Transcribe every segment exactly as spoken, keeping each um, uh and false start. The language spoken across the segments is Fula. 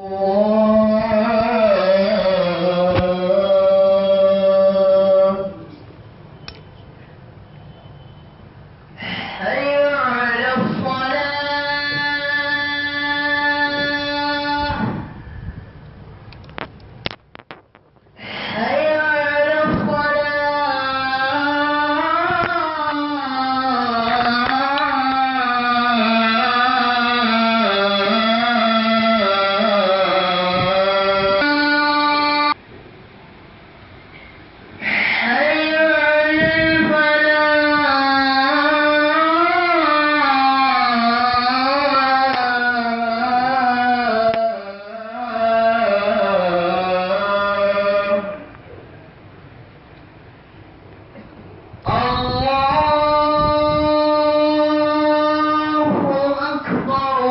الله. حي على الصلاة. حي على الصلاة. حي على الفلاح. الله أكبر،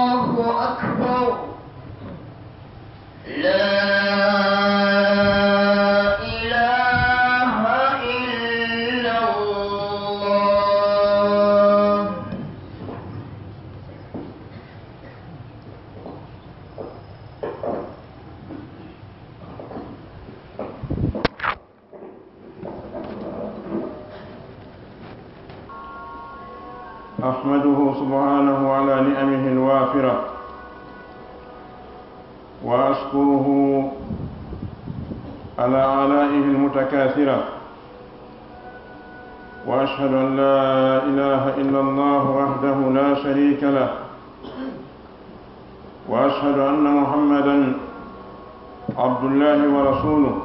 الله أكبر. لا إله إلا الله. أحمده سبحانه على نعمه الوافرة، وأشكره على آلائه المتكاثرة، وأشهد أن لا إله إلا الله وحده لا شريك له، وأشهد أن محمدا عبد الله ورسوله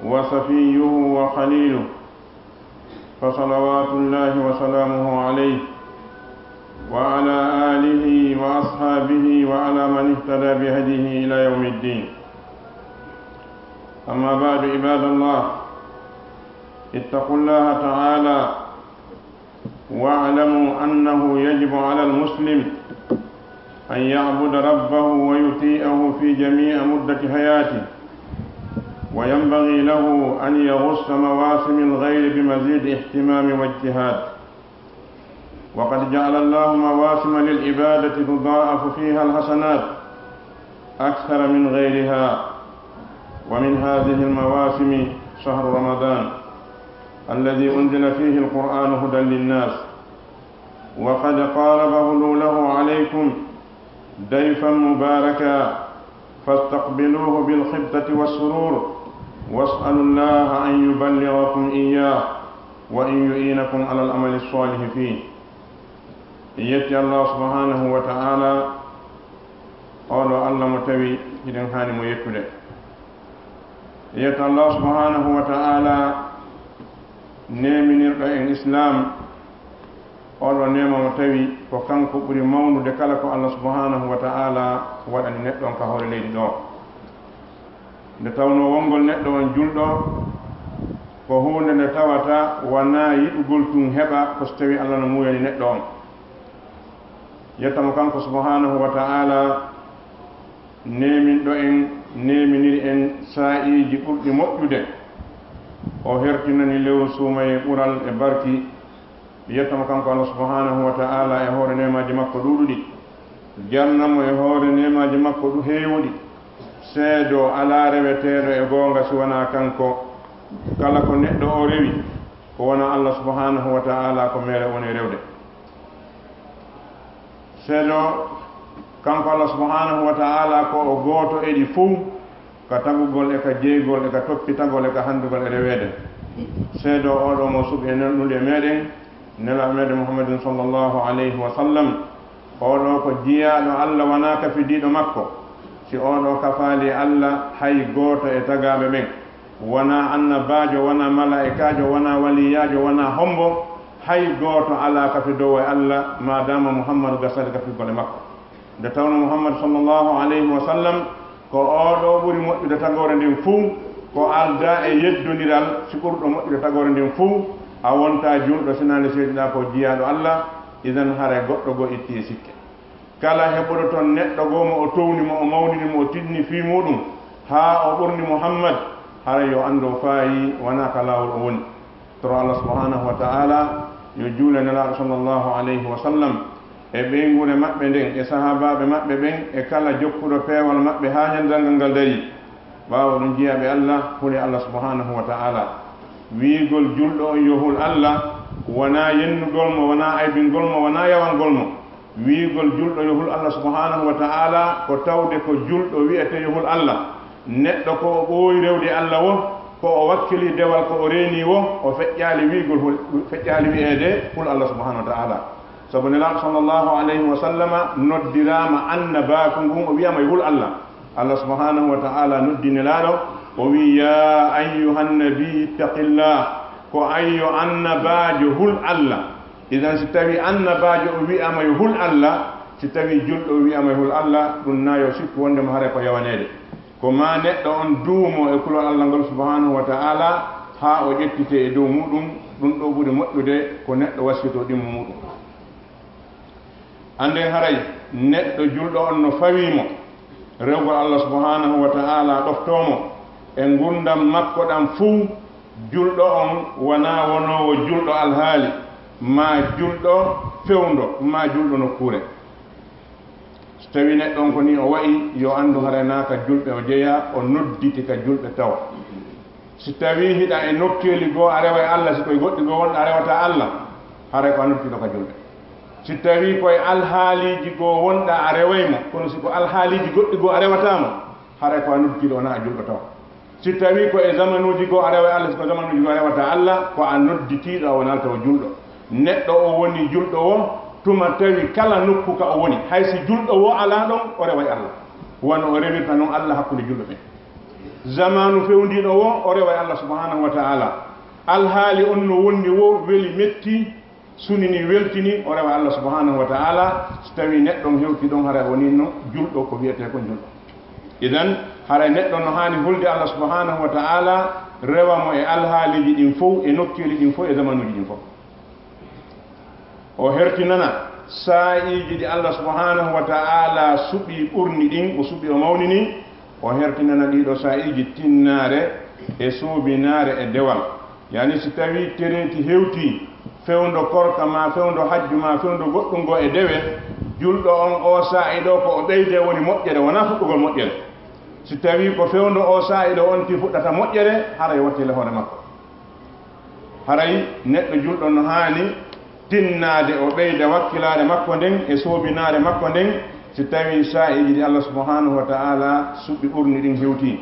وصفيه وخليله، فصلوات الله وسلامه عليه وعلى آله وأصحابه وعلى من اهتدى بهديه إلى يوم الدين. أما بعد، عباد الله، اتقوا الله تعالى واعلموا أنه يجب على المسلم أن يعبد ربه ويطيعه في جميع مدة حياته، وينبغي له أن يغص مواسم الغير بمزيد اهتمام واجتهاد، وقد جعل الله مواسم للعبادة تضاعف فيها الحسنات أكثر من غيرها، ومن هذه المواسم شهر رمضان الذي أنزل فيه القرآن هدى للناس، وقد قارب حلوله عليكم ضيفا مباركا، فاستقبلوه بالخبطة والسرور، واسألوا الله أن يبلغكم إياه وأن يعينكم على العمل الصالح فيه. En yetti Allah subhanahu wa ta'ala, oɗo Allah mo tawi hiɗen haani mo yettude. En yetta Allah subhanahu wa ta'ala neeminirɗo en Islam, oɗo neema mo tawi ko kanko ɓuri mawnude kala ko Allah subhanahu wa ta'ala waɗani neɗɗo on ka hoore leydi ɗo. Nde tawnoo wonngol neɗɗo on julɗo ko huunde nde tawata wanaa yiɗugol tun heɓa ko so tawii Allah no muuyani neɗɗo on. Yetta mo kanko subhanahu wa ta'ala, neeminɗo en, neeminiri en saa'iiji ɓurɗi moƴƴude. O hertinani lewru suumayee ɓural e barki. Yetta mo kanko Allah subhanahu wa ta'ala e hoore neemaaji makko ɗuuɗuɗi. Jarna mo e hoore neemaaji makko ɗu-, heewuɗi. Seedoo alaa reweteeɗo e goonga si wanaa kanko. Kala ko neɗɗo o rewi, ko wonaa Allah subhanahu wa ta'ala, ko meere woni rewde. Seedoo kanko Allah subhanahu wa ta'ala ko o gooto e ɗi fow, ka tagugol e ka jeygol e ka toppitagol e ka handugol e reweede. Seedoo oɗo mo suɓi e nanɗude e meɗen, Nelaaɗo meɗen Muhammadin sallallahu alayhi wa sallam, oɗo ko jiyaaɗo Allah, wanaa kafidiiɗo makko. Si oɗo kafaali Allah, hay gooto e tagaaɓe ɓen, wanaa annabaajo, wanaa malaa'ikaajo, wanaa waliyaajo, wanaa hombo, hay gooto alaa kafidowo e Allah, maadaama Muhammadu gasani kafigol e makko. Nde tawno Muhammad sallallahu alayhi wa sallam ko oɗo ɓuri moƴƴude tagoore nden fow, ko aldaa e yeddondiral, si ɓurɗo moƴƴude tagoore nden fow, a wontaa julɗo si naa nde seediɗaa ko jiyaaɗo Allah, idan haray goɗɗo goo itti e sikke. Kala heɓuɗo toon neɗɗo goo mo o towni mo, o mawnini mo, o tinni fii muuɗum, haa o ɓurni Muhammad, haray yo anndu o faayi wanaa ka laawol o woni. Toro Allah subhanahu wa ta'ala Yo juule Nelaaɗo sallallahu alayhi wa sallam e ɓeynguure maɓɓe nden, e sahaabaaɓe maɓɓe ɓen, e kala jokkuɗo peewal maɓɓe haa ñande darngal ngal darii. Ɓaawo ɗum, jiyaaɓe Allah, hulee Allah subhanahu wa ta'ala. Wiigol julɗo on yo hul Allah, wanaa yennugol mo, wanaa aybingol mo, wanaa yawangol mo. Wiigol julɗo yo hul Allah subhanahu wa ta'ala, ko tawde ko julɗo wi'etee yo hul Allah. Neɗɗo ko o ɓooyi rewde Allah wo, ko o wakkili dewal ko o reeni wo, o feƴƴaali wiigol hul-, feƴƴaali wi'eede hul Allah subhanahu wa ta'ala. Sabu Nelaaɗo sallallahu alayhi wa sallama noddiraama annabaaku ngun, o wi'aama yo hul Allah. Allah subhanahu wa ta'ala noddi Nelaaɗo, o wi'i, "Ya ayyuhan nabi ittaqillah." Ko an yo annabaajo hul Allah. Idan, si tawi annabaajo o wi'aama yo hul Allah, si tawi julɗo o wi'aama yo hul Allah, ɗum na yo sikku wonde mo haray ko yawaneede. Ko ma neɗɗo on duumo e kulol Allah ngol subhanahu wa ta'ala, haa o ƴettitee e dow muɗum, ɗum ɗo ɓuri moƴƴude ko neɗɗo wasiytoo ɗimmo muɗum. Annden haray neɗɗo julɗo on no fawii mo rewgol Allah subhanahu wa ta'ala ɗoftoo mo e ngurndan makko ɗan fuu, julɗo on wanaa wonoowo julɗo alhaali, maa julɗo fewndo, maa julɗo nokkuure. So tawii neɗɗo on ko nii o wa'i, yo anndu haray naa ka julɓe o jeyaa, o nodditi ka julɓe tawa. Si tawii hiɗa e nokkeeli goo a reway Allah, si koye goɗɗi goo wonɗa a rewataa Allah, haray ko a nodditiiɗo ka julɓe. Si tawii koye alhaaliiji goo wonɗa a reway mo, kono si ko alhaaliiji goɗɗi goo a rewataa mo, haray ko a nodditiiɗo, wonaa a julɗo tawa. Si tawii ko e zamanuuji goo a reway Allah, si ko zamanuuji goo a rewataa Allah, ko a nodditiiɗo, a wonaa tawa julɗo. Neɗɗo o woni julɗo wo, tuma tawi kala nokku ka o woni, hay si julɗo wo alaa ɗon, o reway Allah. Wano o rewirta non Allah hakkunde julɓe ɓen. Zamaanu fewndiiɗo wo, o reway Allah subhanahu wa ta'ala. Alhaali on no wondi wo, weli, metti, sunini, weltini, o rewa Allah subhanahu wa ta'ala. So tawii neɗɗo on hewtii ɗon, haray o wonii no julɗo, ko wi'etee kon julɗo. Idan, haray neɗɗo no haani hulde Allah subhanahu wa ta'ala, rewa mo e alhaaliiji ɗin fow, e nokkeeli ɗin fow, e zamanuuji ɗin fow. O hertinana saa'iiji ɗi Allah subhanahu wa ta'ala suɓi ɓurni ɗin, o suɓi, o mawnini, o hertinana ɗii ɗoo saa'iiji tinnaare e soobinaare e dewal. Yaani, si tawii tereeti hewtii, fewndo korka maa fewndo hajju maa fewndo goɗɗum goo e dewe, julɗo on oo saa'i ɗoo ko o ɓeydee woni moƴƴere, wonaa fuɗɗugol moƴƴere. Si tawii ko fewndo oo saa'i ɗoo on tigi fuɗɗata moƴƴere, haray wattile hoore makko. Haray neɗɗo julɗo no haani tinnaade, o ɓeyda wakkilaare makko nden e soobinaare makko nden, si tawii saa'iiji ɗi Allah subhanahu wa ta'ala suɓi ɓurni ɗin hewtii.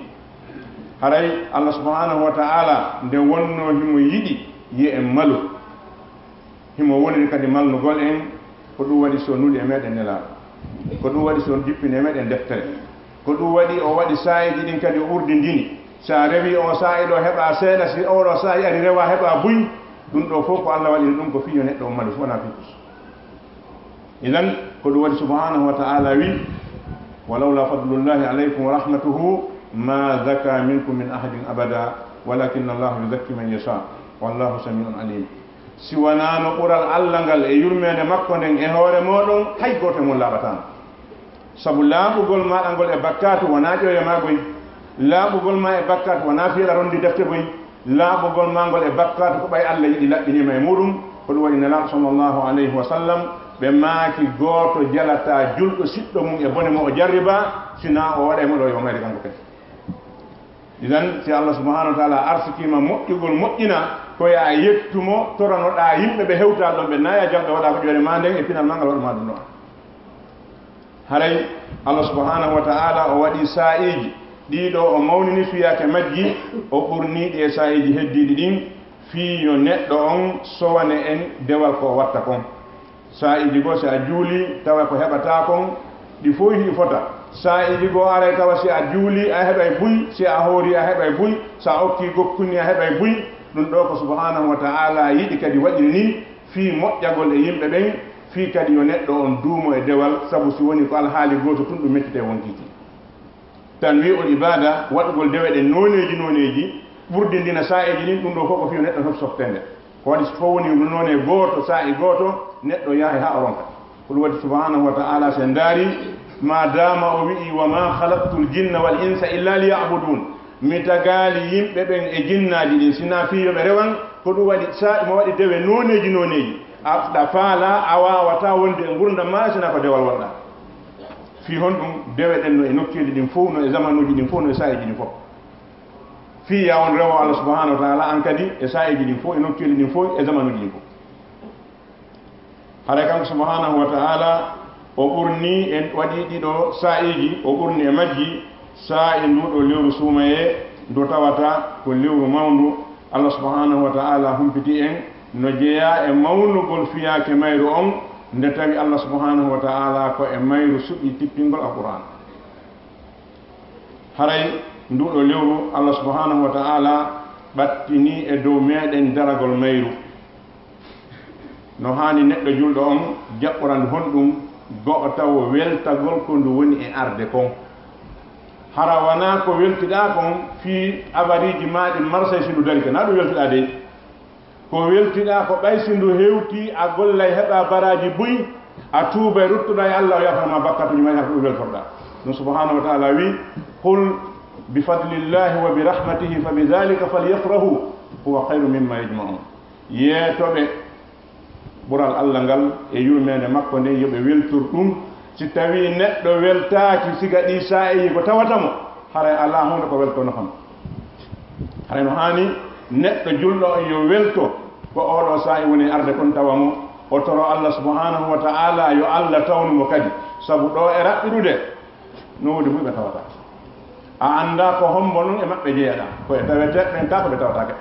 Haray Allah subhanahu wa ta'ala nde wonnoo himo yiɗi yo en malu, himo woniri kadi malnugol en, ko ɗum waɗi si o nuli e meɗen Nelaaɗo, ko ɗum waɗi si o jippini e meɗen deftere, ko ɗum waɗi o waɗi saa'iiji ɗin kadi o urdindini. Si a rewii oo saa'i ɗoo heɓaa seeɗa, si oo ɗoo saa'i ari rewaa heɓaa buy, ɗum ɗoo fow ko Allah waɗiri ɗum ko fii yo neɗɗo on malu, wonaa fii. Idan, ko ɗum waɗi subhanahu wa ta'ala wi, "Wa lawla fadlullahi alaykum wa rahmatuhu ma zaka minkum min ahadin abada, walakinna Allaha yuzakki man yasha, wallahu sami'un alim." Si wanaano ɓural Allah ngal e yurmeende makko nden e hoore mooɗon, hay gooto e mon laaɓataano. Sabu laaɓugol maaɗa ngol e bakkaatu wonaa ƴoyre maa goy. Laaɓugol maa e bakkaatu wonaa fii aɗa ronndi defte goy. Laaɓugol maa ngol e bakkaatu ko ɓay Allah yiɗi laɓɓinii ma e muuɗum. Ko ɗum waɗi Nelaaɗo sallallahu alayhi wa sallam, ɓe maaki, gooto jalataa julɗo siɗɗo mum e bone mo o jarribaa, sinaa o waɗay mo ɗo yo mayre kanko kadi. Idan, si Allah subhanahu wa ta'ala arsikii ma moƴƴugol moƴƴina, ko yo a yettu mo, toranoɗaa yimɓe ɓe hewtaa ɗon, ɓe naaya jam, ɓe waɗa ko ƴoyre maa nden, e pinal maa ngal waɗu maa ɗum ɗon. Haray Allah subhanahu wa ta'ala o waɗi saa'iiji ɗii ɗoo, o mawnini fiyaake majji, o ɓurnii ɗi e saa'iiji heddiiɗi ɗin, fii yo neɗɗo on sowane en dewal ko o watta kon. Saa'iiji goo, si a juulii, tawa ko heɓataa kon, ɗi fow hiɗi fota. Saa'iiji goo aray, tawa si a juulii, a heɓay buy, si a hoorii, a heɓay buy, si a okkii gokkuni, a heɓay buy. Ɗum ɗoo ko subhanahu wa ta'ala yiɗi kadi waɗiri nii, fii moƴƴagol e yimɓe ɓen, fii kadi yo neɗɗo on duumo e dewal, sabu si woni ko alhaali gooto tun, ɗum mettitay wonkiiji. Tanwi'ul ibaada, waɗugol dewe ɗen nooneeji nooneeji, ɓurdindina saa'iiji ɗin, ɗum ɗoo fow ko fii yo neɗɗo heɓ softeende. Ko waɗi so fow woni noone gooto, saa'i gooto, neɗɗo yahay haa o ronka. Ko ɗum waɗi subhanahu wa ta'ala, si en ndaari, ma daama o wi'i, "Wa ma khalaqtul jinna wal insa illa liya'budun." Mi tagaali yimɓe ɓen e jinnaaji ɗin, sinaa fii yo ɓe rewan, Ko ɗum waɗi, sa mo waɗi dewe nooneeji nooneeji, a, ɗa faala, a waawataa wonde e ngurndam maaɗa sinaa ko dewal waɗɗaa. Fii honɗum? Dewe ɗen no e nokkeeli ɗin fof, no e zamanuuji ɗin fof, no e saa'iiji ɗin fof. Fii ya won rewo Allah subhanahu wa ta'ala an kadi e saa'iiji ɗin fof, e nokkeeli ɗin fof, e zamanuuji ɗin fof. Haray kanko subhanahu wa ta'ala, o ɓurni en waɗi ɗiɗo saa'iiji, o ɓurni e majji saa'i nduɗo lewru suumayee, ndu tawata ko lewru mawndu. Allah subhanahu wa ta'ala humpiti en no jeyaa e mawnugol fiyaake mayru on, nde tawi Allah subhanahu wa ta'ala ko e mayru suɓi tippingol Alqur'aan. Haray nduɗo lewru, Allah subhanahu wa ta'ala ɓattini e dow meɗen daragol mayru. No haani neɗɗo julɗo on jaɓɓorandu honɗum? Go'o tawo weltagol ko ndu woni e arde kon. Hara wanaa ko weltiɗaa kon fii abariiji maa ɗin marsay si ndu darike, na ɗum weltiɗaa dey. Ko weltiɗaa ko ɓay si ndu hewtii, a gollay heɓaa baraaji buy, a tuubay ruttuɗaa e Allah, o yaafana ma bakkatuuji maa, ɗum weltorɗaa. Ɗum subhanahu wa ta'ala wi: "Qul bi fadlillahi wa bi rahmatihi fa bi dhalika falyafrahu huwa khayru mimma yajma'un." Yeetoɓe ɓural Allah ngal e yurmeende makko nden, yo ɓe weltor ɗum. Si tawii neɗɗo weltaaki siga ɗii saa'iiji ko tawata mo, haray alaa huunde ko weltoo nafa mo. Haray no haani neɗɗo julɗo on yo welto ko ooɗoo saa'i woni arde kon tawa mo, o toro Allah subhanahu wa ta'ala yo Allah tawnu mo kadi. Sabu ɗoo e raɓɓiɗude, no woodi buy ɓe tawata. A anndaa ko hombo non e maɓɓe jeyaɗaa. Ko e taweteeɓe ɓen kaa ko ɓe tawataake.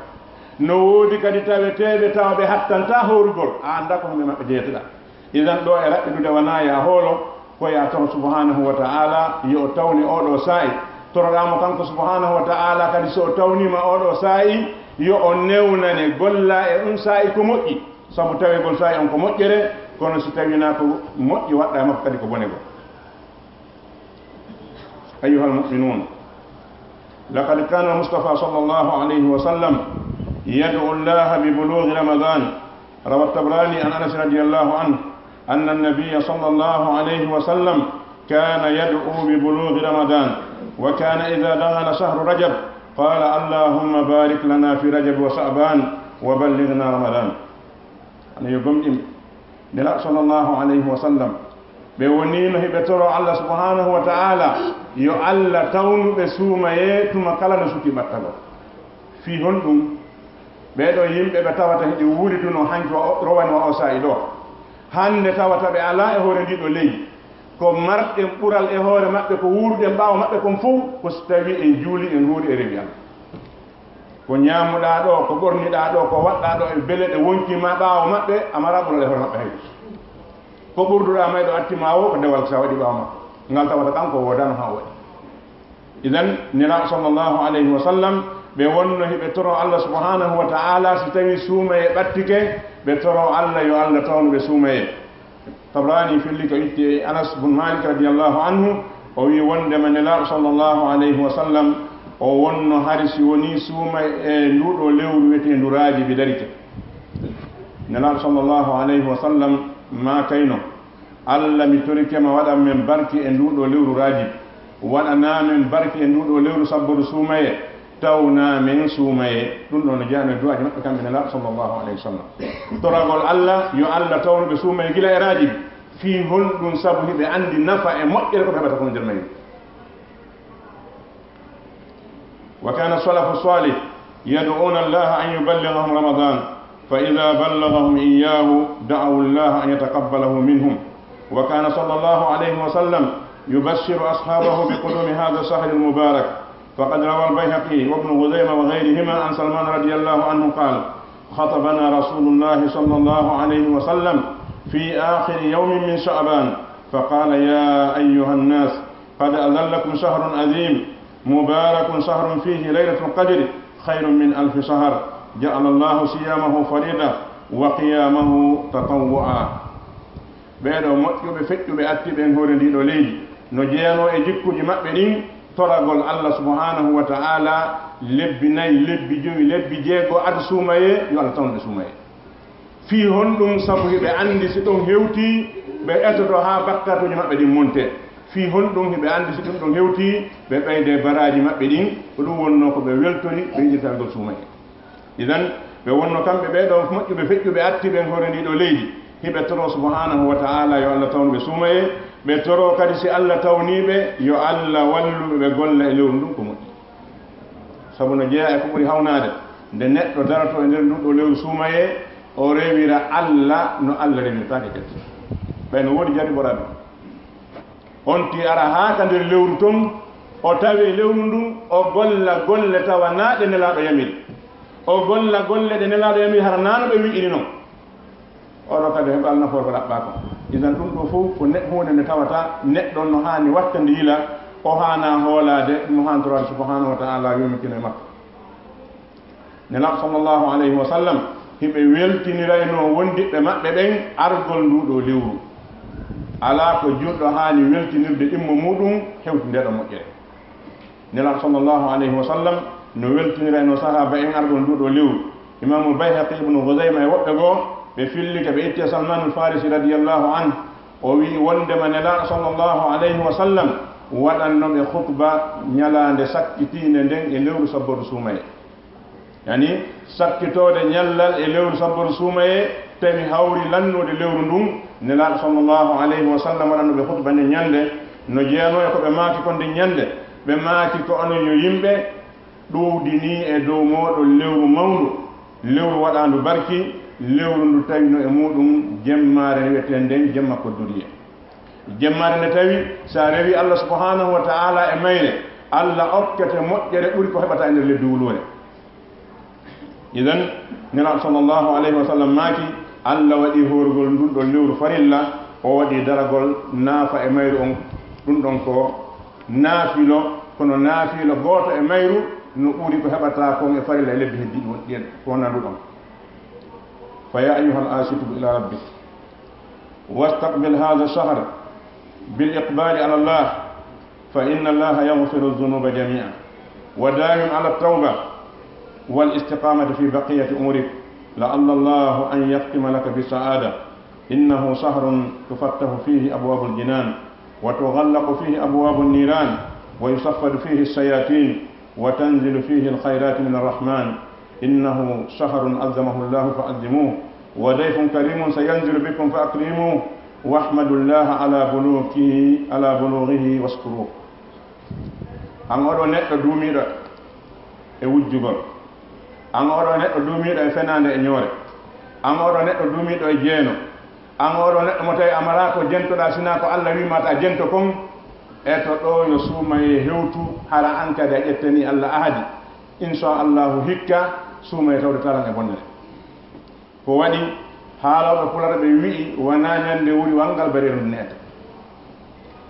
No woodi kadi taweteeɓe tawa ɓe hattantaa hoorugol. A anndaa ko hombo e maɓɓe jeyateɗaa. Idan ɗoo e raɓɓiɗude wanaa ya hoolo, ko ya toro subhanahu wa ta'ala yo o tawni ooɗoo saa'i. Toroɗaa mo kanko subhanahu wa ta'ala kadi, so o tawniima ooɗoo saa'i, yo o newnane gollaa e on saa'i ko moƴƴi. Sabu tawegol saa'i on ko moƴƴere, kono si tawii na ko moƴƴi waɗɗaa e makko kadi ko bonegol. أيها المؤمنون، لقد كان المصطفى صلى الله عليه وسلم يدعو الله ببلوغ رمضان. روى الطبراني عن أنس رضي الله عنه أن النبي صلى الله عليه وسلم كان يدعو ببلوغ رمضان، وكان إذا دخل شهر رجب قال: "اللهم بارك لنا في رجب وشعبان وبلغنا رمضان." Ana yo gomɗinɓe Nelaaɗo sallallahu alayhi wa sallam, ɓe woniino hiɓe toroo Allah subhanahu wa ta'ala yo Allah tawnu ɓe suumayee tuma kala no sutii ɓattagol. Fii honɗum? Ɓee ɗoo yimɓe ɓe tawata hiɓe wuuri duno hanki wa o, rowani wa o saa'i ɗoo. Hannde tawata ɓe alaa e hoore ndii ɗoo leydi. Ko marɗen ɓural e hoore maɓɓe, ko wuuruɗen ɓaawo maɓɓe kon fow, ko si tawii en juulii, en nguurii e rewi Allah. Ko ñaamuɗaa ɗoo, ko ɓorniɗaa ɗoo, ko waɗɗaa ɗoo e beleɗe wonkii ma ɓaawo maɓɓe, a maraa ɓural e hoore maɓɓe hay. Ko ɓurduɗaa mayɗo atti ma woo, ko dewal ko sa waɗi ɓaawo maɓɓe. Ngal tawata kanko woodaano haa o waɗi. Idan, Nelaaɗo sallallahu alayhi wa sallam, ɓe wonno hiɓe toroo Allah subhanahu wa ta'ala, si tawii suumayee ɓattike, ɓe toroo Allah yo Allah tawnu ɓe suumayee. Tabrani filli ko itti e Anas bun Malik radiyallahu anhu, o wi wondema Nelaaɗo sallallahu alayhi wa sallam, o wonno hari si wonii suuma e nduɗo lewru wiyeteendu Rajibi darike. Nelaaɗo sallallahu alayhi wa sallam maakayno: "Allah, mi torike ma, waɗan men barki e nduɗo lewru Rajibi. Waɗanaa men barki e nduɗo lewru sabboru suumayee, tawnaa men suumayee." Ɗum ɗoo no jeyanoo e du'aaji maɓɓe kamɓe Nelaaɗo sallallahu alayhi wa sallam. Toragol Allah, yo Allah tawnu ɓe suumayee gila e Rajibi. Fii honɗum? Sabu hiɓe anndi nafa e moƴƴere ko ɓe heɓata kon nder mayru. وكان السلف الصالح يدعون الله أن يبلغهم رمضان، فإذا بلغهم إياه دعوا الله أن يتقبله منهم. وكان صلى الله عليه وسلم يبشر أصحابه بقدوم هذا الشهر المبارك، فقد روى البيهقي وابن خزيمة وغيرهما عن سلمان رضي الله عنه قال: خطبنا رسول الله صلى الله عليه وسلم في آخر يوم من شعبان فقال: يا أيها الناس، قد أظلكم شهر عظيم مبارك، شهر فيه ليلة القدر خير من ألف شهر، جعل الله صيامه فريضة وقيامه تطوعا. Ɓee ɗoo moƴƴuɓe feƴƴuɓe attiiɓe en hoore ndii ɗoo leydi, no jeyanoo e jikkuuji maɓɓe ɗin, toragol Allah subhanahu wa ta'ala lebbi nay, lebbi jowi, lebbi jeego, ado suumayee, yo Allah tawnu ɓe suumayee. Fii honɗum? Sabu hiɓe anndi si ɗum hewtii, ɓe etoto haa bakkatuuji maɓɓe ɗin montee. Fii honɗum? Hiɓe anndi si ɗum ɗum hewtii, ɓe ɓeydee baraaji maɓɓe ɗin, ko ɗum wonnoo ko ɓe weltori, ɓe yiɗi tawgol suumayee. Idan, Ɓe wonno kamɓe ɓee ɗoo moƴƴuɓe feƴƴuɓe artii ɓen hoore ndii ɗoo leydi, hiɓe toroo subhanahu wa ta'ala yo Allah tawnu ɓe suumayee, ɓe toroo kadi si Allah tawnii ɓe yo Allah wallu ɓe ɓe golla e lewru ndun ko moƴƴi. Sabu no jeyaa e ko ɓuri hawnaade, nde neɗɗo darotoo e nder nduu ɗoo lewru suumayee, o rewira Allah no Allah rewirtaake kadi. Ɓay no woodi jarriboraaɓe. On tii ara haa ka nder lewru ton, o tawee lewru ndun, o golla golle tawa naa ɗe Nelaaɗo yamiri. O golla golle ɗe Nelaaɗo yamiri, hara naa no ɓe wi'iri non. Oɗo kadi heɓal nafoore ko ɗaɓɓaa kon. Idan ɗun ɗoo fow ko ne-, huunde nde tawata neɗɗo on no haani wattandi yila, o haanaa hoolaade, ɗun haani tororaade subhanahu wa ta'ala yurmitino e makko. Nelaaɗo sallallahu alayhi wa sallam, hiɓe weltiniraynoo wondiɓɓe maɓɓe ɓen argol nduu ɗoo lewru. Alaa ko julɗo haani weltinirde ɗimmo muuɗum hewti ndee ɗoo moƴƴere. Nelaaɗo sallallahu alayhi wa sallam no weltiniraynoo sahaaba en argol nduu ɗoo lewru. Imaamul Bayhaqi, Ibnu Huzayma e woɓɓe goo, ɓe fillike, ɓe itti e Salmaanul Faarisi radiyallahu anhu, o wi'i wondema Nelaaɗo sallallahu alayhi wa sallam waɗanno ɓe khutba ñalaande sakkitiinde nden e lewru sabboru suumayee. Yani, sakkitoode ñallal e lewru sabboru suumayee, tawi hawri lannude lewru ndun, Nelaaɗo sallallahu alayhi wa sallam waɗanno ɓe khutba nden ñande, no jeyanoo e ko ɓe maaki kon nden ñande, ɓe maaki ko onon yo yimɓe, ɗowdinii e dow mooɗon lewru mawndu, lewru waɗaandu barki, lewru ndu tawino e muuɗum jemmaare nde wi'eten nden jemma koddoriye. Jemmaare nde tawi, si a rewii Allah subhanahu wa ta'ala e mayre, Allah okkete moƴƴere ɓuri ko heɓata e nder leddi wuluure. Idan, Nelaaɗo sallallahu alayhi wa sallam maaki, Allah waɗii hoorugol ndun ɗon lewru farilla, o waɗii daragol naafa e mayru on, ɗun ɗon ko naafilo, kono naafilo gooto e mayru no ɓuri ko heɓata kon e farilla e lebbi heddiiɗi won-, ɗi en, ko wonaa ndu ɗon. فيا أيها العاشق إلى ربك، واستقبل هذا الشهر بالإقبال على الله، فإن الله يغفر الذنوب جميعا، وداوم على التوبة والاستقامة في بقية أمورك، لعل الله أن يختم لك بالسعادة. إنه شهر تفتح فيه أبواب الجنان، وتغلق فيه أبواب النيران، ويصفد فيه الشياطين، وتنزل فيه الخيرات من الرحمن. إنه شهر عظمه الله فعظموه، وضيف كريم سينزل بكم فأكرموه، واحمدوا الله على بلوغه، على بلوغه واشكروه. An oɗo neɗɗo duumiiɗo e wujjugol, an oɗo neɗɗo duumiiɗo e fenaande e ñoore, an oɗo neɗɗo duumiiɗo e jeeno, an oɗo neɗɗo mo tawi a maraa ko jentoɗaa, sinaa ko Allah wi'i ma ta jento kon, e to ɗoo yo suumayee hewtu, hara an kadi a ƴettanii Allah ahadi. Insha Allahu hikka suumayee tawde talan e bonnere. Ko waɗi haalooɓe Pulaar ɓe wi'i, wanaa ñande wuri wanngal bareeru ndu neeta.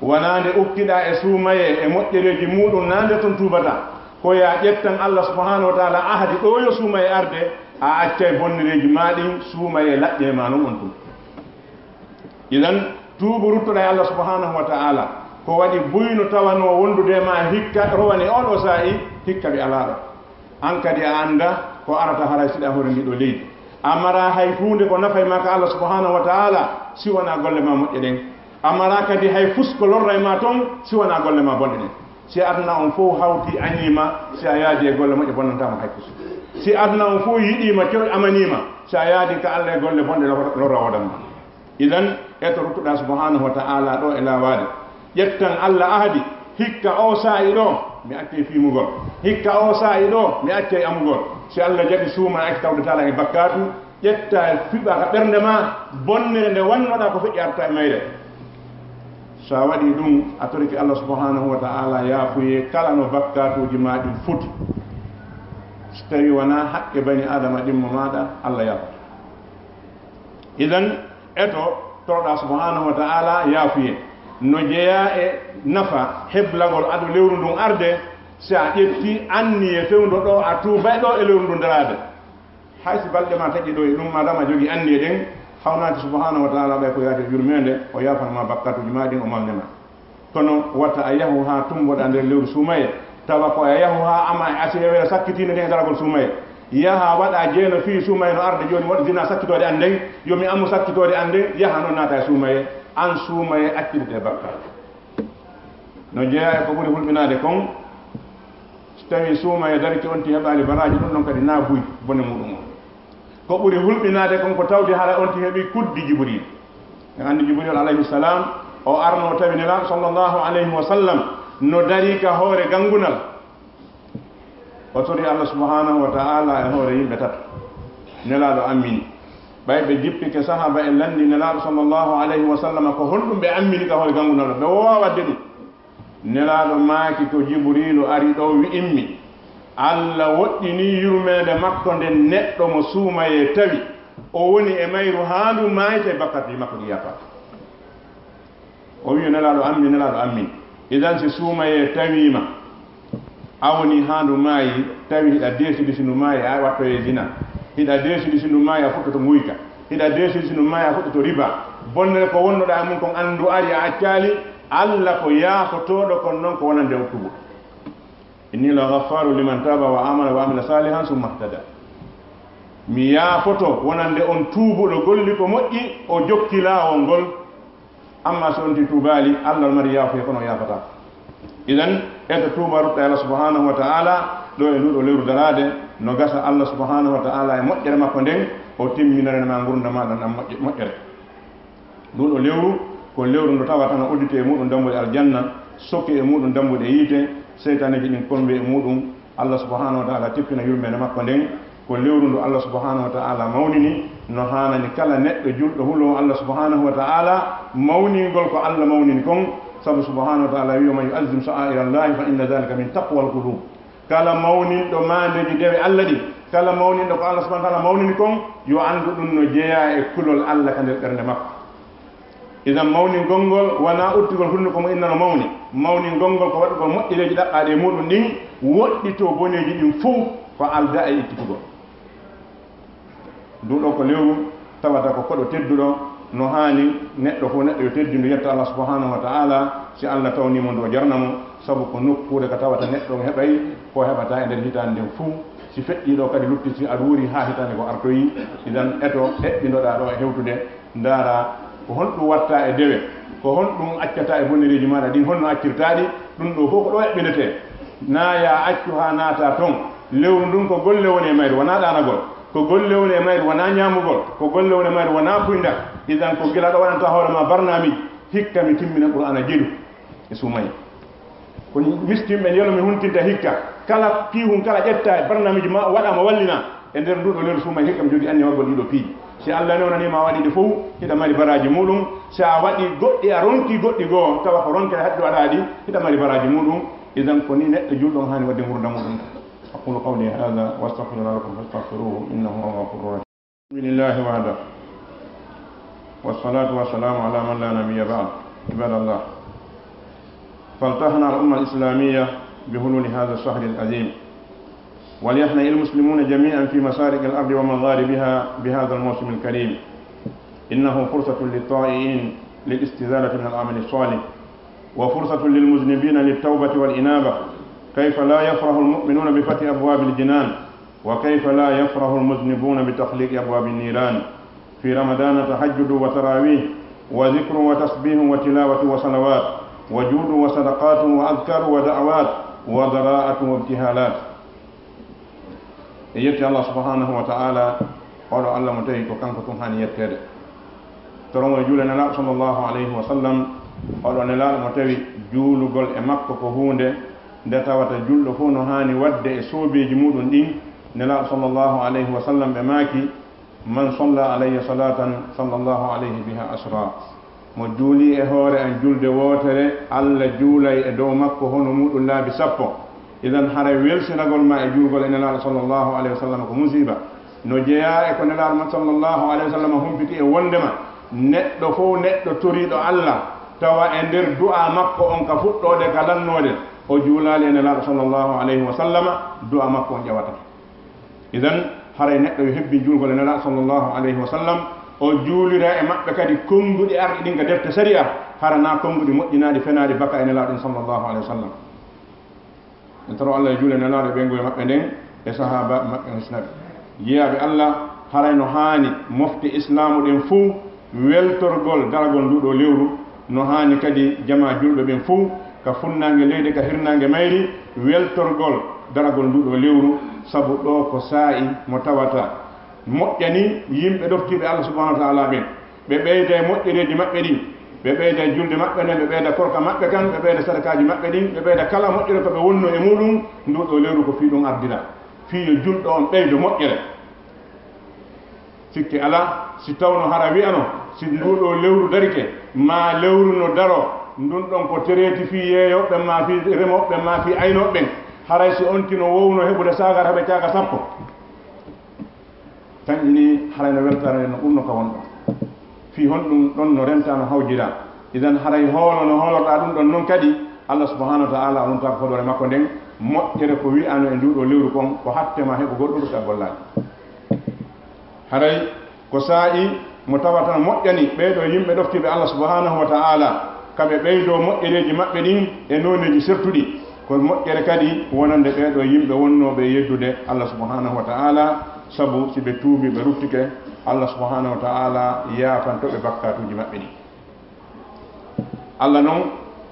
Wanaa nde ukkiɗaa e suumayee e moƴƴereeji muuɗum, naa nde ton tuubataa. Ko yaa ƴettan Allah subhanahu wa ta'ala ahadi ɗoo yo suumayee arde, a accay bonnereeji maa ɗin, suumayee laɓɓi e maa non on tun. Idan, tuubu ruttoɗaa e Allah subhanahu wa ta'ala. Ko waɗi buy no tawanoo wondude e maa hikka rowani on o saa'i, hikka ɓe alaa ɗo. An kadi a annda ko arata haray si ɗa hoore ndii ɗoo leydi. A maraa hay huunde ko nafay maa ka Allah subhanahu wa ta'ala si wanaa golle maa moƴƴe ɗen. A maraa kadi hay fus ko lorray maa ton si wanaa golle maa bonɗe ɗen. Si aduna on fow hawti añiima, si a yaadi e golle moƴƴe bonnantaa ma hay fus. Si aduna on fow yiɗiima, coy amaniima, si a yaadi ka Allah e golle bonɗe lor-, lorra woodan ma. Idan, e to ruttuɗaa subhanahu wa ta'ala ɗoo e laawaade. Ƴettan Allah ahadi, hikka oo saa'i ɗoo, mi accay fiimugol. Hikka oo saa'i ɗoo, mi accay amugol. Si Allah jaɓi suuma, acci tawde talan e bakkaatu, ƴetta e fiɓa ka ɓernde maa, bonnere nde wannoɗaa ko feƴƴi arta e mayre. So a waɗii ɗum, a torike Allah subhanahu wa ta'ala yaafuyee kala no bakkaatuuji maa ɗin foti. So tawii wanaa haqqe bani Aadama ɗimmo maaɗa, Allah yaafata. Idan, e to toroɗaa subhanahu wa ta'ala yaafuyee. No jeyaa e nafa heblagol ado lewru ndun arde, si a ƴetti anniye fewndo ɗoo, a tuubay ɗoo e lewru ndun daraade. Hay si balɗe maa taƴi ɗoo e ɗum, madama a jogii anniye ɗen, hawnaaki subhanahu wa ta'ala ɓay ko yaade yurmeende, o yaafan ma bakkaatuuji maa ɗin, o malne ma. Kono wata a yahu haa tummboɗaa nder lewru suumayee, tawa ko a yahu haa ama e asiyewere sakkitiinde nden e daragol suumayee. Yaha waɗa jeeno fii suumayee no arde jooni, waɗu zina sakkitoode an nden, yo mi amu sakkitoode an nden, yaha non naata e suumayee, an suumayee accitete e bakkaatu. No jeyaa e ko ɓuri hulɓinaade kon, so tawii suumayee darike on ti heɓaali baraaji, ɗum ɗon kadi na buy bone muuɗum on. Ko ɓuri hulɓinaade kon ko tawde hara on ti heɓi kuddi Jibril. En anndi Jibril alayhi salam, o arno tawi Nelaaɗo sallallahu alayhi wa sallam no darii ka hoore ganngunal. O tori Allah subhanahu wa ta'ala e hoore yimɓe tato. Nelaaɗo ammini. Ɓay ɓe jippike, sahaaba en lanndi Nelaaɗo sallallahu alayhi wa sallam, ko honɗum ɓe ammini ka hoore ganngunal? Ɓe woowaa waɗde ɗum. Nelaaɗo maaki, ko Jibriilu ari ɗoo wi'immi, Allah woɗɗinii yurmeende makko nden neɗɗo mo suumayee tawi o woni e mayru haa ndu maayta, e bakkaatuuji makko ɗi yaafaaka. O wi'i, Nelaaɗo ammi, Nelaaɗo ammi. Idan si suumayee tawiima, a woni haa ndu maayi, tawi hiɗa deesidi si ndu maayi a wattoyee zina, hiɗa deesidi si ndu maayi a fuɗɗoto nguyka, hiɗa deesidi si ndu maayi a fuɗɗoto riba, bonnere ko wonnoɗaa e mum kon, anndu ari a accaali, Allah ko yaafotooɗo, kon non ko wonande on tuubuɗo. Inni la ghaffaaru liman taaba wa amana wa amila saalihan summa ihtada. Mi yaafoto wonande on tuubuɗo, golli ko moƴƴi, o jokki laawol ngol. Amma si on ti tuubaali, Allah mari yaafuye, kono o yaafataa. Idan, eto tuuba, rutta Allah subhanahu wa ta'ala, ɗo e nduɗo lewru daraade, no gasa Allah subhanahu wa ta'ala e moƴƴere makko nden, o timminore ma ngurnda ma ɗan moƴƴere. Nduɗo lewru, ko lewru ndu tawata no udditi e muɗum dambuɗe aljanna, sokki e muɗum dambuɗe yiite, seytaneeji ɗin konbi e muɗum, Allah subhanahu wa ta'ala tippina yurmeende makko nden. Ko lewru ndu Allah subhanahu wa ta'ala mawnini, no haanani kala neɗɗo julɗo huloowo Allah subhanahu wa ta'ala, mawningol ko Allah mawnini kon, sabu subhanahu wa ta'ala wi'i, "Wa man yu'azzim sha'aira Allahi fa inna dhalika min taqwal qulub." Kala mawninɗo maandeeji dewe Allah ɗin, kala mawninɗo ko Allah subhanahu wa ta'ala mawnini kon, yo anndu ɗum no jeyaa e kulol Allah ka nder ɓernde makko. Idan mawningol ngol wonaa udditugol hunnuko mo inna no mawni. Mawningol ngol ko waɗugol moƴƴereeji ɗaɓɓaaɗi e muɗum ɗin, woɗɗitoo boneeji ɗin fow, ko aldaa e ittitugol. Ndu ɗo ko lewru tawata ko koɗo tedduɗo, no haani neɗɗo fof, neɗɗo yo teddindu, yetta Allah subhanahu wa ta'ala, si Allah tawniimo ndu, o jarna mo, sabu ko nokkuure ka tawata neɗɗo on heɓay ko heɓata e nder hitaande nden fof. Si feƴƴii ɗo kadi lutti, si aɗa wuuri haa hitaande ko artoyi, idan eto eɓɓindoɗaa ɗo e hewtude, ndaara ko honɗum watta e dewe, ko honɗum accata e bonereeji maaɗa ɗin, honno accirtaa ɗi, ɗum ɗo fof ko ɗo eɓɓindetee. Naa ya accu haa naata ton. Lewru ndun ko golle woni e mayru, wonaa ɗaanagol. Ko golle woni e mayru, wonaa ñaamugol. Ko golle woni e mayru, wonaa puynda. Idan ko gila ɗo waɗanta hoore ma barnaamiji, hikka mi timmina Qur'aana jeɗu e suumayee. Ko miskinɓe njelo mi huntinta hikka. Kala piihun kala ƴetta e barnaamiji ma, waɗa mo wallina. E nder nduɗo lewru suumayee hikka mi jogii anniya waɗgol ɗiɗo piiji. Si Allah newnanii ma a waɗii ɗi fow, hiɗa mari baraaji muɗum. Si a waɗii goɗɗi, a ronkii goɗɗi goo, tawa ko ronkere haɗi ɗo aɗa waɗi, hiɗa mari baraaji muɗum. Idan ko ni neɗɗo julɗo on haani waɗde ngurdam muɗum. أقول قولي هذا وأستغفر الله لكم فاستغفروه إنه هو الغفور الرحيم. الحمد لله وحده، والصلاة والسلام على من لا نبي بعد. عباد الله، فلتهنأ الأمة الإسلامية بحلول هذا الشهر العظيم، وليهنأ المسلمون جميعا في مشارق الأرض ومغاربها بهذا الموسم الكريم. إنه فرصة للطائعين للاستزادة من العمل الصالح، وفرصة للمذنبين للتوبة والإنابة. كيف لا يفرح المؤمنون بفتح أبواب الجنان؟ وكيف لا يفرح المذنبون بتغليق أبواب النيران؟ في رمضان تهجد وتراويح وذكر وتسبيح وتلاوة وصلوات وجود وصدقات وأذكار ودعوات وضراءة وابتهالات. E yetti Allah subhanahu wa ta'ala, oɗo Allah mo tawi ko kanko tun haani yetteede. Torongol e juule Nelaaɗo sallallahu alayhi wa sallam, oɗo Nelaaɗo mo tawi juulugol e makko ko huunde nde tawata julɗo fof no haani waɗde e soobeeji muɗum ɗin. Nelaaɗo sallallahu alayhi wa sallam ɓe maaki, "Man salla alayya salatan sallallahu alayhi biha ashra." Mo juuli e hoore an julde wootere, Allah juulay e dow makko hono muɗum laabi sappo. Idan haray welsinagol ma e juulgol e Nelaaɗo sallallahu alayhi wa sallam ko musiiba. No jeyaa e ko Nelaaɗo ma sallallahu alayhi wa sallam humpiti e wondema neɗɗo fof neɗɗo toriiɗo Allah, tawa e nder du'a makko on ka fuɗɗoode ka lannoode, o juulaali e Nelaaɗo sallallahu alayhi wa sallam, du'a makko on ƴawataa. Idan haray neɗɗo yo hebbin juulgol e Nelaaɗo sallallahu alayhi wa sallam, o juulira e maɓɓe kadi konnguɗi arɗi ɗin ka defte sariya, hara na konnguɗi moƴƴinaaɗi fenaaɗi baka e Nelaaɗo ɗin sallallahu alayhi wa sallam. En toro Allah e juule Nelaaɗo e ɓeynguye maɓɓe nden e sahaaba maɓɓe hisnaɓe. Jiyaaɓe Allah, haray no haani mofte Islaamu ɗen fow weltorgol daragol nduɗo lewru, no haani kadi jamaa julɓe ɓen fow, ka funnaange leydi, ka hirnaange mayri, weltorgol daragol nduɗo lewru, sabu ɗo ko saa'i mo tawata Moƴƴani yimɓe ɗoftiiɓe Allah subhanahu wa ta'ala ɓen. Ɓe ɓeyda e moƴƴereeji maɓɓe ɗin. Ɓe ɓeyda e julde maɓɓe nden, ɓe ɓeyda korka maɓɓe kan, ɓe ɓeyda sadakaaji maɓɓe ɗin, ɓe ɓeyda kala moƴƴere ko ɓe wonno e muɗum, ndu ɗo lewru ko fii ɗum ardira. Fii yo julɗo on ɓeydo moƴƴere. Sikke alaa, si tawno hara wi'ano, si ndu ɗo lewru darike, maa lewru no daro, ndun ɗon ko tereeti fii yeeyooɓe maa fii remooɓe maa fii aynooɓe ɓen. Haray si on tino wowno heɓude saagar heɓe caaga sappo. Tan ini haray no weltaare no ɓurno ka wonɗon. Fii honɗum ɗon no renta no hawjira. Idan haray hoolo no hoolorɗaa ɗum ɗon non kadi, Allah subhanahu wa ta'ala on taako hoɗore makko nden, moƴƴere ko wi'ano e ndu ɗo lewru kon, ko hatte ma heɓugol ɗum ka gollaaji. Haray ko saa'i mo tawata moƴƴani ɓee ɗo yimɓe ɗoftiiɓe Allah subhanahu wa ta'ala, ka ɓe ɓeydoo moƴƴereeji maɓɓe ɗin e nooneeji sertuɗi. Ko moƴƴere kadi wonande ɓee ɗo yimɓe wonnooɓe e yeddude Allah subhanahu wa ta'ala, sabu si ɓe tuubii ɓe ruttike, Allah subhanahu wa ta'ala yaafanto ɓe bakkaatuuji maɓɓe ɗin. Allah non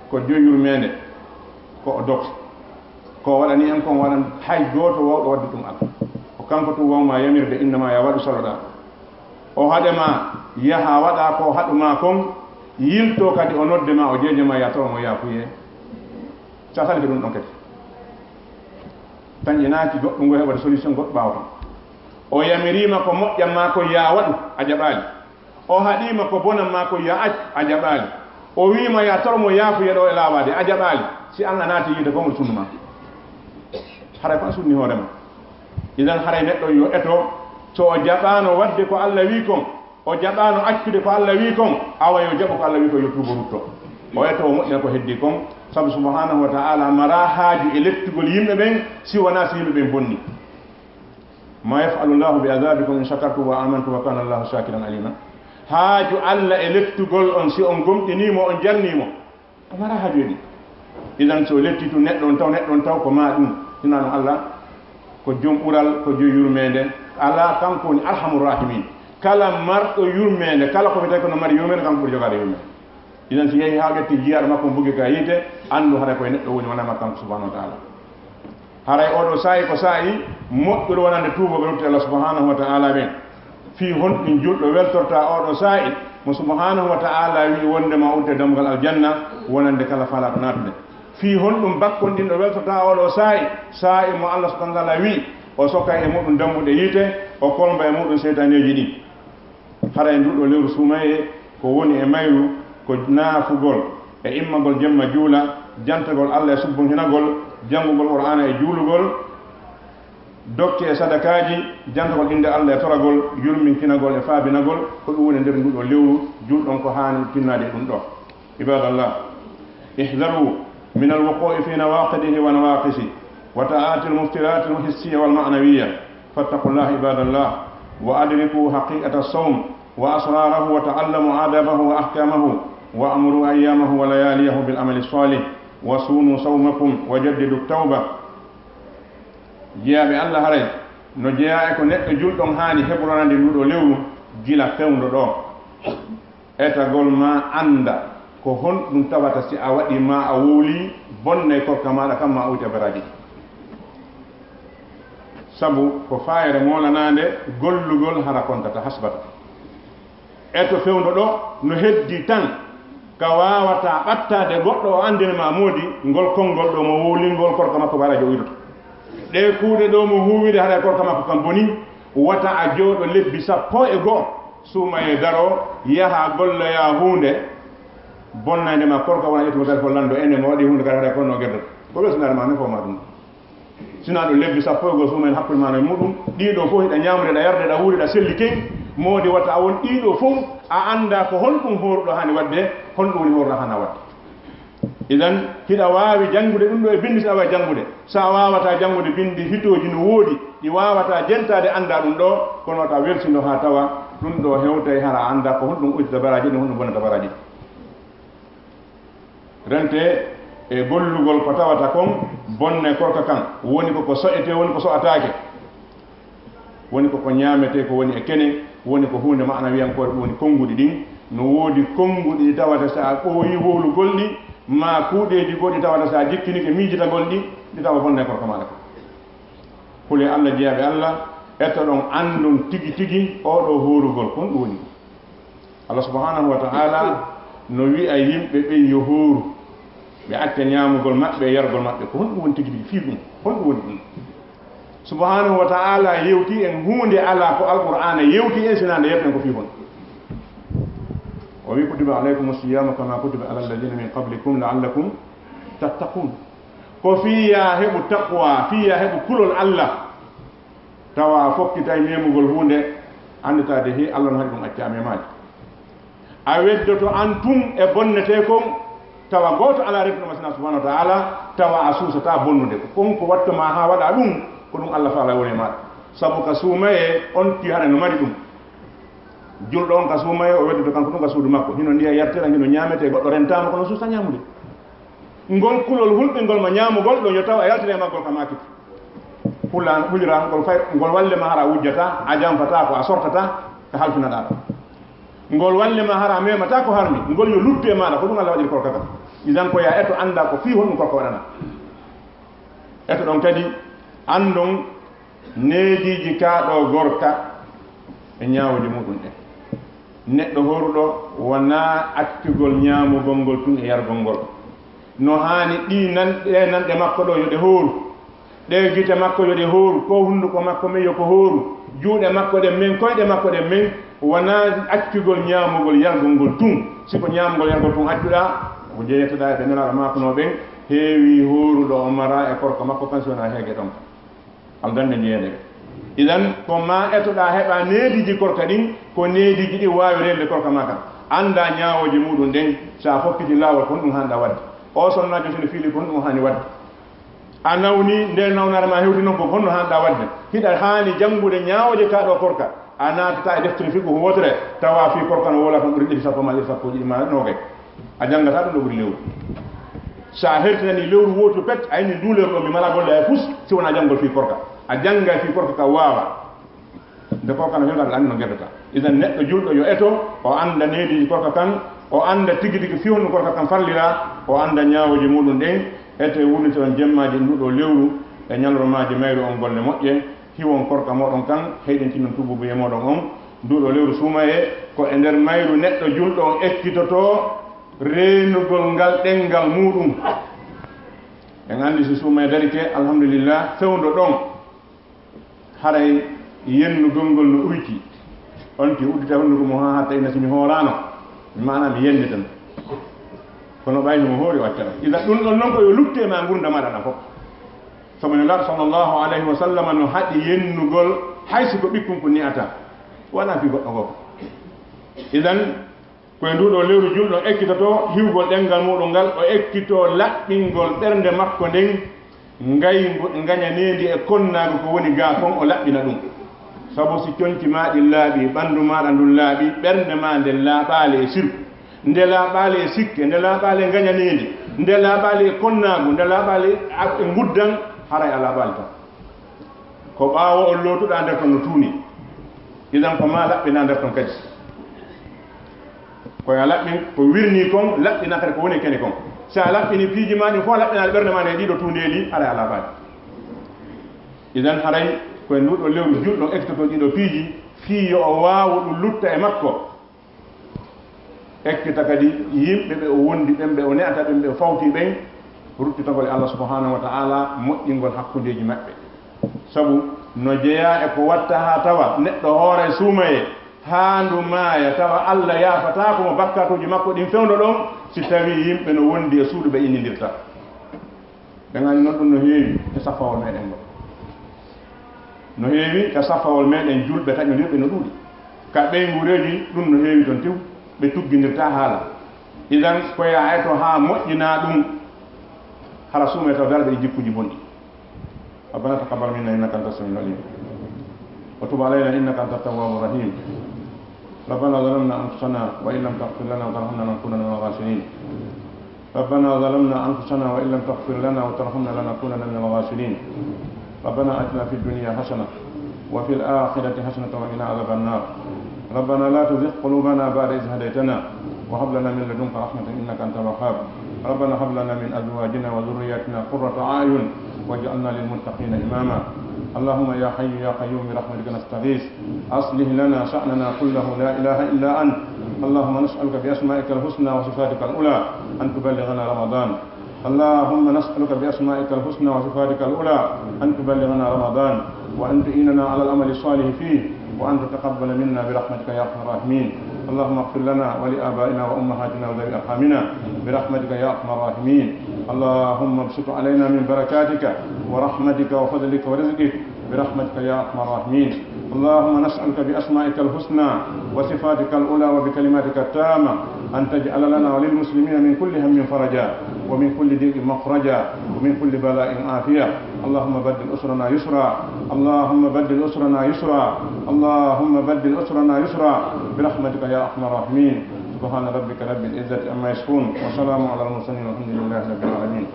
ko joyi yurmeende, ko o dok. Ko o waɗani en kon waɗan hay gooto wawɗo waɗde ɗum Allah. Ko kanko tun wawma yamirde, innama ya waɗu saloɗaa. O haɗe ma yaha waɗa ko haɗu ma kon, yilto kadi o nodde ma, o jeeje ma, ya tawa mo yaafuyee. Sa salike ɗum ɗon kadi. Tan ƴinaaki goɗɗum ngo heɓata solution goɗɗo ɓaawo ton. O yamiriima ko moƴƴan ma kon ya waɗu, a jaɓaali. O haɗiima ko bonan ma kon ya accu, a jaɓaali. O wiima ya toro mo yaafuyee ɗo e laawaade, a jaɓaali. Si an a naati yiide kon, o sunnu ma. Haray ko a sunni hoore ma. Idan haray neɗɗo yo eto, so o jaɓaano waɗde ko Allah wii kon, o jaɓaano accude ko Allah wii kon, awa yo jaɓu ko Allah wii kon, yo tuubo rutto. O eto o moƴƴina ko heddii kon, sabu subhanahu wa ta'ala maraa haaju e lettugol yimɓe ɓen, si wonaa si yimɓe ɓen bonni. Ma yaf'alu Allahu bi adhabikum in shakartum wa amantum wa kana Allahu shakiran alima. Haaju Allah e lettugol on si on gomɗinii mo, on jarnii mo. O maraa haaju e ɗum. Idan so o lettii tun neɗɗo on taw, neɗɗo on taw ko maa ɗum. Sinaa ɗum Allah ko jom ɓural, ko jom yurmeende. Alaa, kanko woni arhamur rahimin. Kala marɗo yurmeende, kala ko wiyetee ko no mari yurmeende, kanko ɓuri jogaade yurmeende. Idan si yehii haa ƴetti jiyaaɗo makko on buggi ka yiite, anndu haray ko e neɗɗo woni, wonaa makko kanko subhanahu wa ta'ala. Haray oo ɗoo saa'i ko saa'i moƴƴuɗo wonande tuubooɓe rutti Allah subhanahu wa ta'ala ɓen. Fii honɗum julɗo weltorta oo ɗoo saa'i mo subhanahu wa ta'ala wi'i wonde ma udde dammugal aljanna wonande kala faalaaɗo naatude? Fii honɗum bakkonɗinɗo weltorta oo ɗoo saa'i, saa'i mo Allah subhanahu wa ta'ala wi'i o soka e muɗum dammuɗe yiite, o kolmba e muɗum seytaaneeji ɗin? Haray ndu ɗoo lewru suumayee ko woni e mayru ko naafugol e immagol jemma juula, jantagol Allah e subbunhinagol, janngugol Qur'aana e juulugol, dokke e sadakaaji, jantagol innde Allah e toragol, yurminkinagol e faabinagol, ko ɗum woni nder ndu ɗoo lewru, julɗo on ko haani tinnaade e ɗum ɗoo. عباد الله، احذروا من الوقوع في نواقضه ونواقصه وتعاطي المفترات الحسية والمعنوية، فاتقوا الله عباد الله، وأدركوا حقيقة الصوم وأسراره، وتعلموا آدابه وأحكامه، وأعمروا أيامه ولياليه بالعمل الصالح، وصوموا صومكم وجددوا التوبة. Jeyaaɓe Allah, haray no jeyaa e ko neɗɗo julɗo on haani heɓoranande ndu ɗoo lewru gila fewndo ɗoo. Etagol ma annda ko honɗum tawata si a waɗii ma a wowlii, bonnay korka maaɗa kan ma a uwita baraaji ɗin. Sabu ko faayere moolanaande gollugol hara kontata hasbata. Eto fewndo ɗoo no heddii tan ka waawataa ɓattaade goɗɗo o anndina ma moodi ngol konngol ɗoo mo wowlingol korka makko baraaji o uwitoto. Ɗee kuuɗe ɗoo mo huuwide haray korka makko kan bonii, wota a jooɗo lebbi sappo e go'o. Suumayee daroo, yahaa golloyaa huunde bonnaynde ma korka, wona ƴettugo telefon lanndo, ene mo waɗi huunde kadi haɗa kono gerdata. Ko weltinaare ma nefo ma ɗum. Sinaa ɗum lebbi sappo e go'o suumayee hakkunde ma e muɗum, ɗiɗo fof hiɗa ñaamude, ɗa yarde, ɗa wuuri, ɗa selli key, moodi wata a won ɗiɗo fof a anndaa ko honɗum hooruɗo haani waɗde, honɗum woni hooruɗo haana waɗde. Idan, hiɗa waawi janngude ɗum ɗoo e binndi, si a waawi janngude. So a waawataa janngude binndi, hitooji no woodi, ɗi waawataa jentaade, anndaa ɗum ɗoo, kono wata weltindo haa tawa ɗum ɗoo hewtay, hara a anndaa ko honɗum uddita baraaji ɗin, honɗum bonnata baraaji ɗin. Rentee e gollugol ko tawata kon bonnay korka kan, woni ko ko so'etee, woni ko so'ataake. Woni ko ko ñaametee ko woni e kene, woni ko huunde ma'anawiyankoore, ɗum woni konnguɗi ɗin. No woodi konnguɗi ɗi tawata so a ɓooyii wowlugol ɗi, maa kuuɗeeji goɗɗi tawata so a jikkinike miijitagol ɗi, ɗi tawa bonnay korka maaɗa ko. Kulee Allah, jeyaaɓe Allah, Eto ɗon anndon tigi tigi oo ɗoo hoorugol, ko honɗum woni ɗum? Allah subhanahu wa ta'ala no wi'a yimɓe ɓen yo hooru, ɓe acca ñaamugol maɓɓe e yargol maɓɓe. Ko honɗum woni tigi tigi fii ɗum? Honɗum woni ɗum? Subhanahu wa ta'ala yewti en huunde alaa ko Alqur'aana yewti en, sinaa nde yewti en ko fii honɗum? O wi, "Kutiba alaykumu siyamu kama kutiba ala alladhina min qablikum la'allakum tattaqun." Ko fii yaa heɓu taqwa, fii yaa heɓu kulol Allah. Tawa a fokkitay memugol huunde, anndataa de he Allah no haɗi ɗum acca a memaali. A weddoto an tun e bonnetee kon, tawa gooto alaa reftuɗo ma sinaa subhanahu wa ta'ala, tawa a suusataa bonnude. Ko kon ko watta ma haa waɗa ɗum, ko ɗum Allah faala woni e maaɗa. Sabu ka suumayee, on tigi hara no mari ɗum. Julɗo on ka suumayee, o weddoto kanko tun ka suudu makko. Hino ndiyam yartira, hino ñaametee, goɗɗo rentaama, kono suusa ñaamude. Ngol kulol hulɓingol ma ñaamugol ɗon, yo taw a yaltira e maggol ka maakiti. Hulan, hulira, ngol fay, ngol walle ma hara a wujjata, a janfata ko, a sortata ka halfinaɗaa ɗon. Ngol walle ma hara a memata ko harmi, ngol yo luttu e maaɗa, ko ɗum Allah waɗiri korka kan. Idan ko yaa eto annda ko fii honɗum korka waɗana. Eto ɗon kadi anndon neediiji kaa ɗoo gorka e ñaawooje muɗum ɗen. Neɗɗo hooruɗo wonaa accugol ñaamugol ngol tun e yargol ngol. No haani ɗii nan-, ɗee nanɗe makko ɗoo yo ɗe hooru, ɗee gite makko yo ɗe hooru, koo hunnduko makko men yo ko hooru, juuɗe makko ɗen men, koyɗe makko ɗen men, wonaa accugol ñaamugol yargol ngol tun. Si ko ñaamugol yargol tun accuɗaa, ko jeyetoɗaa e ɓe Nelaaɗo maakunoo ɓen, heewii hooruɗo o maraa e korka makko kan si wonaa heege ɗon. Aljanna jeyeede. Idan, ko maa etoɗaa heɓaa neediiji korka ɗin, ko neediiji ɗin waawi reende korka maa kan. Anndaa ñaawooje muɗum ɗen, si a fokkiti laawol, ko honɗum haanɗaa waɗde? Oo sonnaajo, si no fiili, ko honɗum o haani waɗde? A nawni, nde nawnaare maa hewti non, ko honno haanɗaa waɗde? Hiɗa haani janngude ñaawooje kaa ɗoo korka. A naatataa e deftere fiqhu wootere, tawa fii korka no woola kon ɓuri ɗiɗi sappo maa ɗiɗi sappo e ɗiɗi maa noogay. A janngataa ɗum ɗo ɓuri lewru. Si a hertinanii lewru wootu pet, a inni nduu lewru ɗoo mi mala golle hay fus, si wonaa janngol fii korka. A janngay fii korka ka waawa. Nde korka no hewta, aɗa anndi no gerdata. Idan neɗɗo julɗo yo eto, o annda neediiji korka kan, o annda tigi tigi fii honno korka kan farliraa, o annda ñaawooje muɗum ɗen, ete wurnitoron jemmaaji nduu ɗoo lewru e ñalormaaji mayru on golle moƴƴe, hiwon korka mooɗon kan, heyɗintinon tuubuubuyee mooɗon on. Nduu ɗoo lewru suumayee, ko e nder mayru neɗɗo julɗo on ekkitotoo reenugol ngal ɗenngal muuɗum. En anndi si suumayee darike, alhamdulillah, fewndo ɗon, haray yennugol ngol no uytii. On tigi uddita hunnduko mum haa hatta ina si mi hooraano, mi maanaa mi yenni tan. Kono ɓay himo hoori o acca ɗon. Idan ɗum ɗon non ko yo luttu e maa ngurndan maaɗa ɗan fof. Sabu Nelaaɗo sallallahu alayhi wa sallam no haɗi yennugol hay si ko ɓikkun kun ni'ata. Wonaa fii goɗɗo gooto. Idan, ko e nduu ɗoo lewru julɗo ekkitotoo hiwgol ɗenngal muuɗum ngal, o ekkitoo laɓɓingol ɓernde makko nden, ngayngu ngañaneendi e konnaagu ko woni gaa kon, o laɓɓina ɗum. Sabu si conci maa ɗin laaɓii, ɓanndu maaɗa ndun laaɓii, ɓernde maa nden laaɓaali e sirku, nde laaɓaali e sikke, nde laaɓaali e ngañaneendi, nde laaɓaali e konnaagu, nde laaɓaali e nguddan, haray a laaɓaali tan. Ko ɓaawo on lootuɗaa nder ton no tuuni. Idan ko maa laɓɓinaa nder ton kadi. Ko yo a laɓɓin ko wirnii kon, laɓɓinaa kadi ko woni e kene kon. Si a laɓɓinii piiji maa ɗin fof, a laɓɓinaali ɓernde maa nde e ɗii ɗoo tuundeeli, haray a laaɓaali. Idan haray ko e nduu ɗoo lewru julɗo on ekkitotoo ɗii ɗoo piiji, fii yo o waawu ɗum lutta e makko. Ekkita kadi yimɓe ɓe o wondi ɓen, ɓe o ne'ata ɓen, ɓe o fawtii ɓen, ruttitagol e Allah subhanahu wa ta'ala, moƴƴingol hakkundeeji maɓɓe. Sabu no jeyaa e ko watta haa tawa neɗɗo hooray suumayee, haa ndu maaya, tawa Allah yaafataako mo bakkaatuuji makko ɗin fewndo ɗon, si tawii yimɓe no wondi e suudu ɓe innindirta. Ɓe ngañi non ɗum no heewi e saffawol meɗen ngol. No heewi ka saffawol meɗen julɓe taƴondirɓe no ɗuuɗi. Ka ɓeynguureeji ɗum no heewi ton tew, ɓe tuggindirtaa haala. Idan ko yaa eto haa moƴƴinaa ɗum, hara suumee taw darɓe e jikkuuji bonɗi. ربنا تقبل منا إنك أنت السميع العليم وتب علينا إنك أنت التواب الرحيم. ربنا ظلمنا أنفسنا وإن لم تغفر لنا وترحمنا لنكونن من الخاسرين. ربنا ظلمنا أنفسنا وإن لم تغفر لنا وترحمنا لنكونن من الخاسرين. ربنا آتنا في الدنيا حسنة وفي الآخرة حسنة وقنا عذاب النار. ربنا لا تزغ قلوبنا بعد إذ هديتنا وهب لنا من لدنك رحمة إنك أنت الوهاب. ربنا هب لنا من أزواجنا وذرياتنا قرة أعين واجعلنا للمتقين إماما. اللهم يا حي يا قيوم برحمتك نستغيث، أصلح لنا شأننا كله لا إله إلا أنت. اللهم نسألك بأسمائك الحسنى وصفاتك العلى أن تبلغنا رمضان. اللهم نسألك بأسمائك الحسنى وصفاتك العلى أن تبلغنا رمضان، وأن تعيننا على العمل الصالح فيه، وأن تتقبل منا برحمتك يا أرحم الراحمين. اللهم اغفر لنا ولآبائنا وأمهاتنا وذوي أرحامنا برحمتك يا أرحم الراحمين. اللهم ابسط علينا من بركاتك ورحمتك وفضلك ورزقك برحمتك يا أرحم الراحمين. اللهم نسألك بأسمائك الحسنى وصفاتك العلى وبكلماتك التامة أن تجعل لنا وللمسلمين من كل هم فرجا، ومن كل ضيق مخرجا، ومن كل بلاء عافية. اللهم بدل أسرنا يسرا، اللهم بدل أسرنا يسرا، اللهم بدل أسرنا يسرا برحمتك يا أرحم الراحمين. سبحان ربك رب العزة عما يصفون، وسلام على المرسلين، والحمد لله رب العالمين.